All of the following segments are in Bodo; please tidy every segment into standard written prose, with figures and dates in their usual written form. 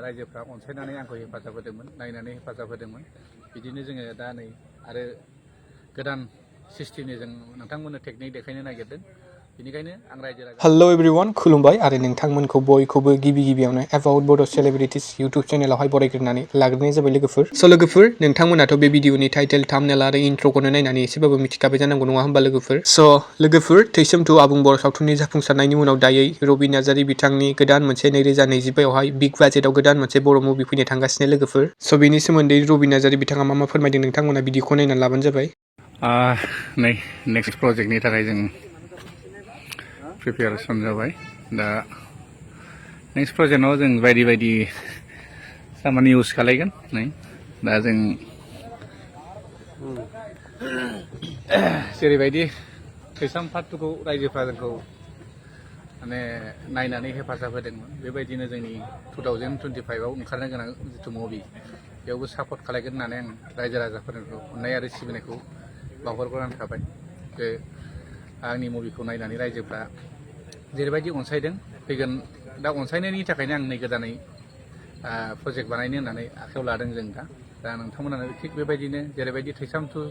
रायजोफ्रा अनसायनानै आंखौ हेफाजाब होदोंमोन, नायनानै हेफाजाब होदोंमोन। बिदिनो जोङो दा नै आरो गोदान सिस्टेमनि जों नोंथांमोननो टेकनिक देखायनो नागिरदों। बेनिखायनो आं रायजो राजा हेलो एवरीवन खुलुमबाय आरो नोंथांमोनखौ बयखौबो गिबियावनो एबाउट बड' सेलिब्रिटिज इउटुब चेनेलावहाय बरायग्रोनानै लाग्रोनाय जाबाय लोगोफोर। स' लोगोफोर नोंथांमोनाथ' बे भिडिअनि टाइटेल थाम्बनेल आरो इन्ट्र'खौनो नायनानै एसेबाबो मिथिखाबाय जानांगौ नङा होमबा लोगोफोर। स' लोगोफोर थैसोम 2 आबुं बर' सावथुननि जाफुंसारनायनि उनाव दायै रबि नार्जारी बिथांनि गोदान मोनसे 2025आवहाय बिग बाजेटआव गोदान मोनसे बर' मुभि फैनो थांगासिनो लोगोफोर। स' बेनि सोमोन्दै रबि नार्जारी बिथाङा मा फोरमायदों नोंथांमोना भिडिअखौ नायनानै लाबानो जाबाय। नै नेक्स्ट प्रजेक्टनि थाखाय जों प्रिपेरेसन जाबाय। दा नेक्स्ट प्रजेक्टआव जों बायदि खामानि इउज खालायगोन। नै दा जों जेरैबायदि थैसाम पार्ट 2खौ रायजोफ्रा जोंखौ माने नायनानै हेफाजाब होदोंमोन, बेबायदिनो जोंनि 2025आव ओंखारनो गोनां जिथु मुभि बेयावबो सापर्ट खालायगोन होननानै आं रायजो राजाफोरखौ अननाय आरो सिबिनायखौ बावहरग्रोनानै थाबाय। जे आंनि मुभिखौ नायनानै रायजोफ्रा जेरैबायदि अनसायदों, फैगोन दा अनसायनायनि थाखायनो आं नै गोदानै प्रजेक्ट बानायनो होननानै आखायाव लादों जों दा नोंथांमोनानो थिग बेबायदिनो जेरैबायदि थैसाम 2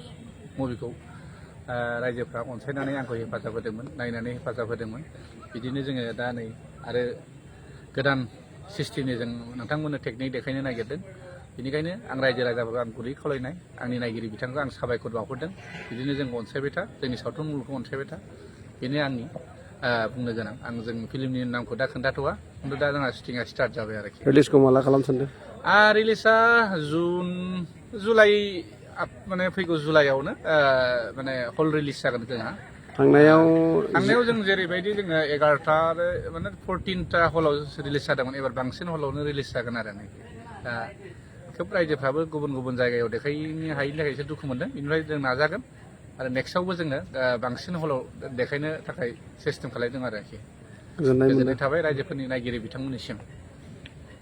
मुभिखौ रायजोफ्रा अनसायनानै आंखौ हेफाजाब होदोंमोन, नायनानै हेफाजाब होदोंमोन। बिदिनो जोङो दा नै आरो गोदान सिस्टेमनि जों नोंथांमोननो टेकनिक देखायनो नागिरदों। बेनिखायनो आं रायजो राजाफोरखौ आं गुरै खावलायनाय, आंनि नायगिरि बिथांखौ आं साबायखर बावहरदों। बिदिनो जोंखौ अनसायबाय था, जोंनि सावथुन मुलुगखौ अनसायबाय था, बेनो आंनि बुंनो गोनां। आं जों फिल्मनि नामखौ दा खोन्थाथ'वा, खिन्थु दा जोंहा शुटिंआ स्टार्ट जाबाय आरोखि। रिलिजखौ माला खालामनो सानदों? रिलिजआ जुलाइ माने फैगौ जुलाइआवनो माने हल रिलिज जागोन जोंहा। थांनायाव जों जेरैबायदि जोङो 11टा माने 14टा हलाव रिलिज जादोंमोन, एबार बांसिन हलावनो रिलिज जागोन आरो दा खोब रायजोफ्राबो गुबुन जायगायाव देखायनो हायिनि थाखाय एसे दुखु मोनदों। बेनिफ्राय जों नाजागोन आरो नेक्स्टआवबो जोङो बांसिन हलाव देखायनो थाखाय सिस्टेम खालायदों आरोखि। गोजोननाय थाबाय रायजोफोरनि नायगिरि बिथांमोननिसिम।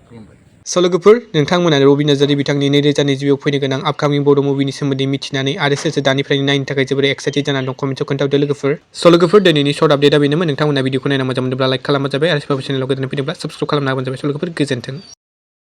खुलुमबाय। स' लोगोफोर नोंथांमोना रबि नार्जारी बिथांनि 2025आव फैनो गोनां आपकामिं बड' मुभिनि सोमोन्दै मिथिनानै आरो सोर दानिफ्रायनो नायनो थाखाय जोबोर एक्साइटेड जानानै दं कमेन्टआव खोन्थाहरदो लोगोफोर। स' लोगोफोर दिनैनि सर्ट आपडेटआ बेनोमोन। नोंथांमोना भिडिअखौ नायना मोजां मोनोब्ला लाइक खालामबानो जाबाय आरो सोरबा चेनेलाव गोदान फैदोंब्ला साबस्क्राइब खालामना होबानो जाबाय। स' लोगोफोर गोजोन्थों।